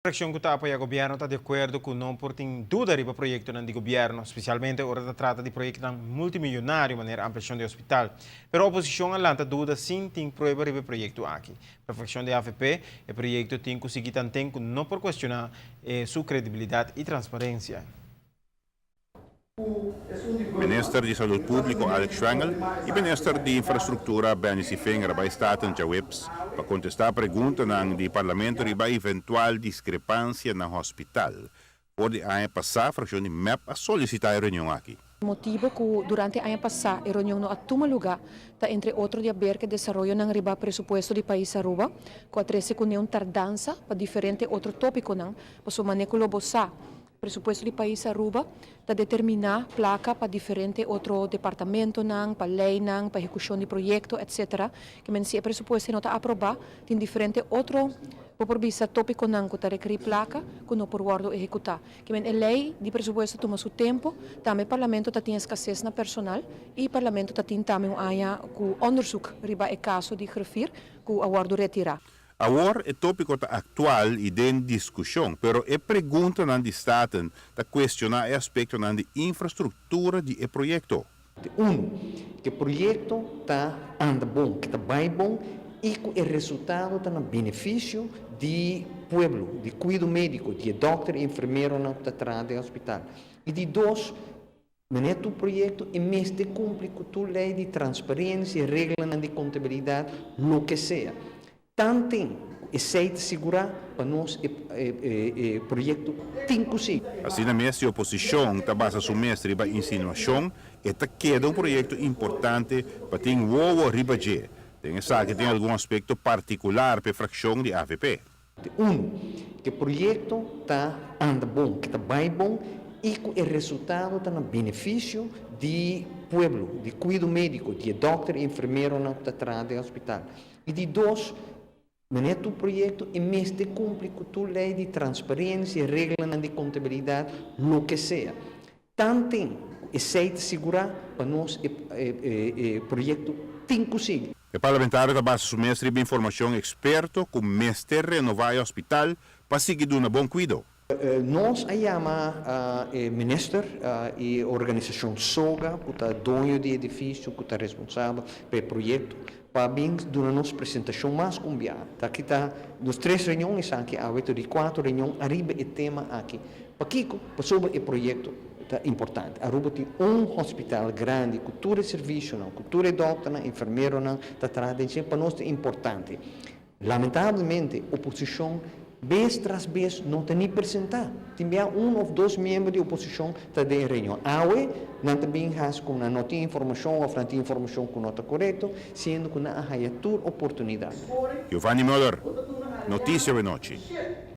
Fraccion cu ta apoya gobierno ta di acuerdo cu no por tin duda riba proyectonan di gobierno, specialmente ora ta trata di proyectonan multimillonario manera ampliacion di hospital. Pero oposicion a lanta duda sin tin prueba riba e proyecto aki. Pa fraccion di avp, e proyecto tin cu sigui tanten cu no por cuestiona su credibilidad y transparencia. Minister di Salud Públiko Alex Schwengle i Minister di Infrastruktura Benny Sevinger a bai Staten djaweps pa kontestá preguntanan di Parlamento riba eventual diskrepansia na hospital. For di aña pasá frakshon di mep a solisitá e reunion aki. Motibo ku durante aña pasá e reunion no a tuma lugá ta entre otro di aber ku e desaroyonan riba presupuesto di pais Aruba ku a trese kuné un tardansa pa diferente otro tópikonan pasobra manera ku lo bo sa Presupuesto di pais Aruba ta determina placa pa diferente otro departamentonan, pa leynan, pa ehecucion di proyecto, etc. Ke men si e presupuesto no ta aproba, tin diferente otro, bo por bisa, topiconan cu ta rekeri placa cu no por wordo ehecuta. Ke men e ley di presupuesto tuma su tempo, tambe Parlamento ta tin escases na personal y Parlamento ta tin tambe un aña cu onderzoek riba e caso di griffier cu a wordo retira. Awor e tópiko ta aktual i den diskushon, pero e preguntanan di Staten ta kuestioná e aspektonan di infrastruktura di e proyekto. Di unu, ku e proyekto ta anda bon, ku ta bai bon i ku e resultado ta na benefisio di pueblo, di kuido médiko, di e dòkter i enfermeronan ku ta traha den hospital. I di dos, Manera tur proyekto e mester kumpli ku tur lei di transparensia, reglanan di kontabilidat, loke sea. Tanten ku esei ta sigurá pa nos e e proyekto tin ku sigui. Asina mes si oposishon ta basa su mes riba insinuashon, e ta keda un proyekto importante pa tin wowo riba dje. Den esaki tin algun aspekto partikular p'e frakshon di avp. Di unu, ku e proyekto ta anda bon, ku ta bai bon i ku e resultado ta na benefisio di pueblo, di kuido médiko, di e dòkter i enfermeronan ku ta traha den hospital. I di dos, manera tur proyekto e mester kumpli ku tur lei di transparensia, reglanan di kontabilidat, loke sea. Tanten ku esei ta sigurá pa nos e e proyekto tin ku sigui. E parlamentario ta basa su mes riba informashon eksperto ku mester renová e hospital pa sigui duna bon kuido. Nos a yama e minister i e organisashon SOGA ku ta doño di e edifisio ku ta responsabel pa e proyekto pa bin duna nos presentashon mas ku un biaha. Ta kita nos tres reunion esaki awe ta di kuater reunion ariba e tema aki. Pakiko? Pasobra e proyekto ta importante. Aruba tin un hospital grandi ku tur e servisionan, ku tur e dòkternan, enfermeronan ta traha den dje. Pa nos ta importante. Lamentablemente oposishon bes tras bes no ta ni presentá. Tin bia un òf dos miembro di oposishon ta den e reunion. Awe nan ta bin hasi ku nan no tin informashon òf nan tin informashon ku no ta korekto, siendo ku nan a haya tur oportunidat. Giovanni Muller, Noticia Awenochi.